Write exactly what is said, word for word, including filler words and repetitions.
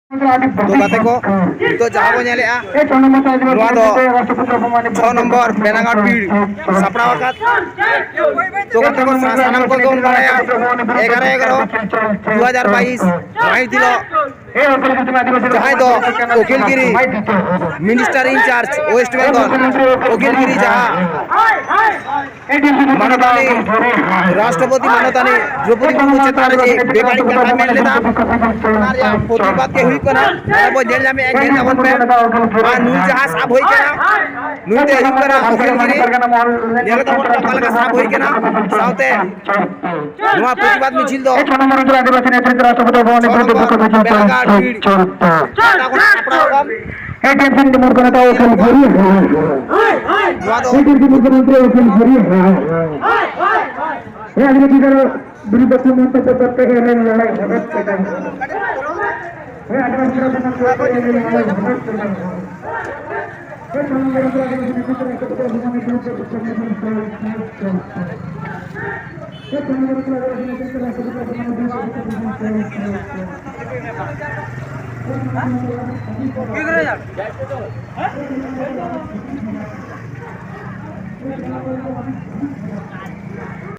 ᱛᱚ ᱜᱟᱛᱮ ᱠᱚ, ᱱᱤᱛᱚᱜ ᱡᱟᱦᱟᱸ ᱵᱚ ᱧᱮᱞᱮᱜᱼᱟ, ᱱᱚᱣᱟ ᱫᱚ ᱪᱷᱚ ᱱᱚᱢᱵᱚᱨ ᱵᱮᱱᱟᱜᱟᱲ ᱯᱤᱲ ᱥᱟᱯᱲᱟᱣ ᱟᱠᱟᱫ᱾ ᱛᱚ ᱜᱟᱛᱮ ᱠᱚ, ᱥᱟ-, ᱥᱟᱱᱟᱢ ᱠᱚᱜᱮ ᱵᱚᱱ ᱵᱟᱲᱟᱭᱟ, ᱮᱜᱟᱨᱚ ᱮᱜᱟᱨᱚ ᱫᱩ ᱦᱟᱡᱟᱨ ᱵᱟᱭᱤᱥ ᱢᱟᱹᱦᱤᱛ ᱦᱤᱞᱳᱜ ᱡᱟᱦᱟᱸᱭ ᱫᱚ ᱩᱠᱤᱞ ᱜᱤᱨᱤ minister in charge West Bengal, ᱩᱠᱤᱞ ᱜᱤᱨᱤ ᱡᱟᱦᱟᱸ ᱢᱟᱱᱚᱛᱟᱱᱤ ᱨᱟᱥᱴᱨᱚᱯᱚᱛᱤ ᱢᱟᱱᱚᱛᱟᱱᱤ ᱫᱨᱚᱯᱚᱫᱤ ᱢᱩᱨᱢᱩ ᱪᱮᱛᱟᱱ ᱨᱮ ᱡᱮ ᱵᱮᱵᱟᱹᱲᱤᱡ ᱠᱟᱛᱷᱟᱭ ᱢᱮᱱ ᱞᱮᱫᱟ, ᱚᱱᱟ ᱨᱮᱭᱟᱜ ᱯᱨᱚᱛᱤᱵᱟᱫ ᱜᱮ ᱦᱩᱭᱩᱜ ᱠᱟᱱᱟ᱾ ᱟᱵᱚ ᱧᱮᱞ ᱧᱟᱢᱮᱫᱼᱟ, ᱧᱮᱞ ᱧᱟᱢᱚᱜ ᱯᱮ᱾ ᱟᱨ ᱱᱩᱭ ᱡᱟᱦᱟᱸ ᱥᱟᱵ ᱦᱩᱭ ᱠᱟᱱᱟ, ᱱᱩᱭ ᱫᱚ ᱦᱩᱭᱩᱜ ᱠᱟᱱᱟ ᱩᱠᱤᱞ ᱜᱤᱨᱤ᱾ ᱧᱮᱞ ᱛᱟᱵᱚᱱ ᱯᱮ ᱚᱠᱟ ᱞᱮᱠᱟ ᱥᱟᱵ ᱦᱩᱭ ᱠᱟᱱᱟ, ᱥᱟᱶᱛᱮ ᱱᱚᱣᱟ ᱯᱨᱚᱛᱤᱵᱟᱫ ᱢᱤᱪᱷᱤᱞ ᱫᱚ ᱪᱷᱚ ᱱᱚᱢᱵᱚᱨ ᱵᱮᱞᱟᱜᱷᱟᱴ ᱵᱤᱨ ᱯᱟᱦᱴᱟ ᱠᱷᱚᱱ ᱥᱟᱯᱲᱟᱣ ᱟᱠᱟᱱ᱾ ᱱᱚᱣᱟ ᱫᱚ ᱦᱮᱸ, ᱟᱹᱫᱤᱵᱟᱹᱥᱤ ᱠᱚ ᱵᱤᱨᱩᱫᱷ ᱟᱠᱚ ᱢᱚᱱᱛᱚᱵᱵᱚ ᱠᱟᱛᱮ ᱮᱱᱮ ᱞᱟᱲᱟᱭ ᱦᱚᱵᱮᱛ ᱠᱮᱫᱟ᱾ ᱦᱮᱸ, ᱟᱹᱫᱤᱵᱟᱹᱥᱤ ᱠᱚ ᱵᱤᱨᱩᱫᱷ ᱟᱠᱚ ᱢᱚᱱᱛᱚᱵᱵᱚ ᱠᱟᱛᱮ ᱮᱱᱮ ᱞᱟᱲᱟᱭ ᱦᱚᱵᱮᱛ ᱠᱮᱫᱟ᱾